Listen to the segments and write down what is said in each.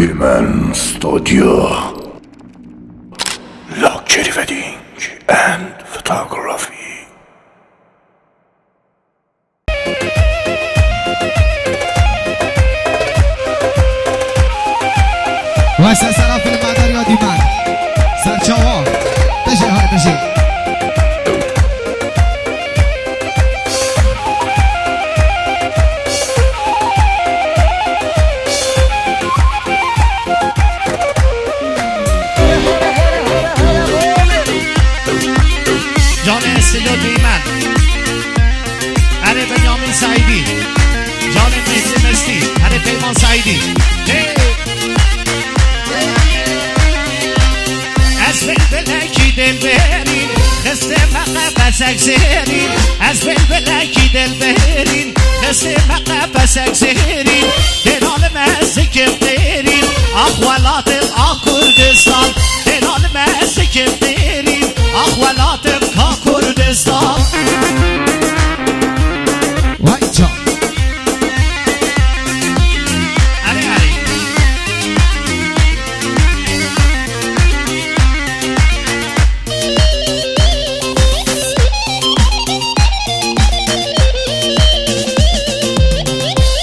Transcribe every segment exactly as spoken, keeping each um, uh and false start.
Human Studio. Luxury Wedding and Photography. Vay ser sera filmmadar ya dîmen. Serçawa. Bijî, hay bijî. Canê Silo Dîmen. Erê Benyamîn Seîdî. Canê Mehdî Mestî. Erê Peyman Seîdî. Hey! Ez bilbilekî dilberîn, xistime qefesek zêrîn. Ez bilbilekî dilberîn, xistime qefesek zêrîn. Têna li me zikim têrîn, ax welatim a Kurdistan. Têna li me zikim têrîn, ax welatim ka Kurdistan. Vay can. Erê, erê.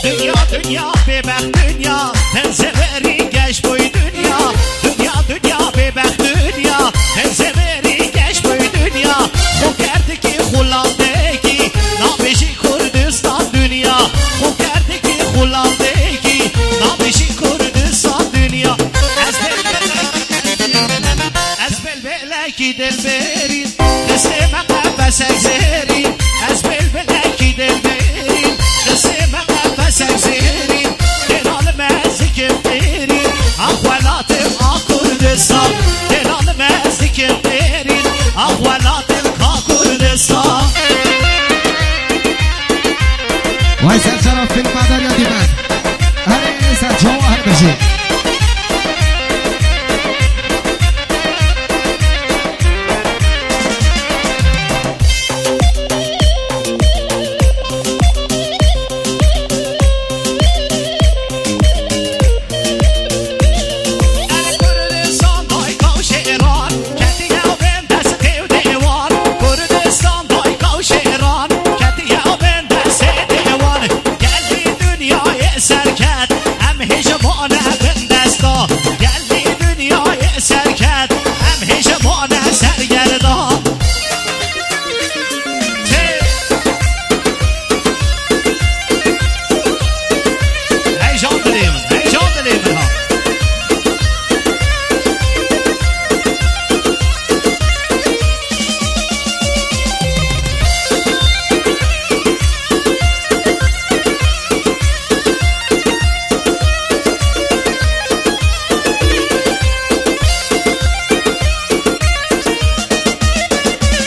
Dinya, dinya, bêbext dinya, hin zeverî geş boy dinya. Dinya, dinya, bêbext dinya, hin zeverî geş boy dinya. Xwe kerdikî xulandekî, nabêjî Kurdistan dinya. Xwe kerdikî xulandekî, nabêjî Kurdistan dinya. Ez belbelekî dilberîn, destê me qefesek zêrîn. Ez belbelekî dilberîn, destê me qefesek zêrîn. Têna li me zikim têrîn, ax welatim a Kurdistan. Têna li me zikim têrîn, ax welatim ka Kurdistan. Vay ser sera filmmadar ya dîmen. Erê ser çawa her bijî. Kurdistan dayka û şêran, ketiye bin destê û dêwan. Kurdistan dayka û şêran, ketiye bin destê dêwan. Gelî dinyayê serket, em hêj mane bin desta. Gelî dinyayê serket, em hêj mane sergerdan. Hey! Heyecan dilê min, heyecan dilê min ha.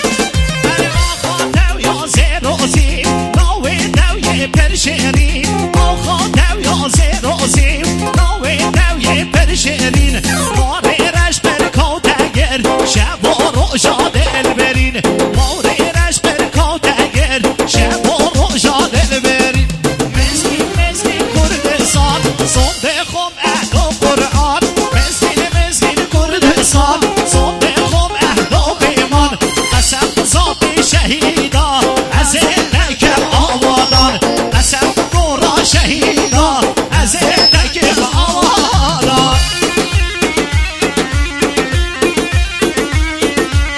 Axa dew ya Zêrozî, navê dew yê pir şêrîn. Axa dew ya Zêrozî, navê dew yê pir şêrîn. Barê reş pir kewte gir, şev û roja dilberîn. Barê reş pir kewte gir, şev û roja dilberîn. Mezgîn, mezgîn Kurdistan, sondê xwe Ehlo Quran, mezgîn, mezgîn Kurdistan, sondê xwe ehlo peyman. Qesem zatê şehîda, ez ê tekim avadan. Qesem gora şehîda, ez ê tekim avadan.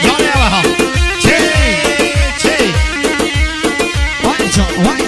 Yanê ew ha. Çê, çê. Vay can, vay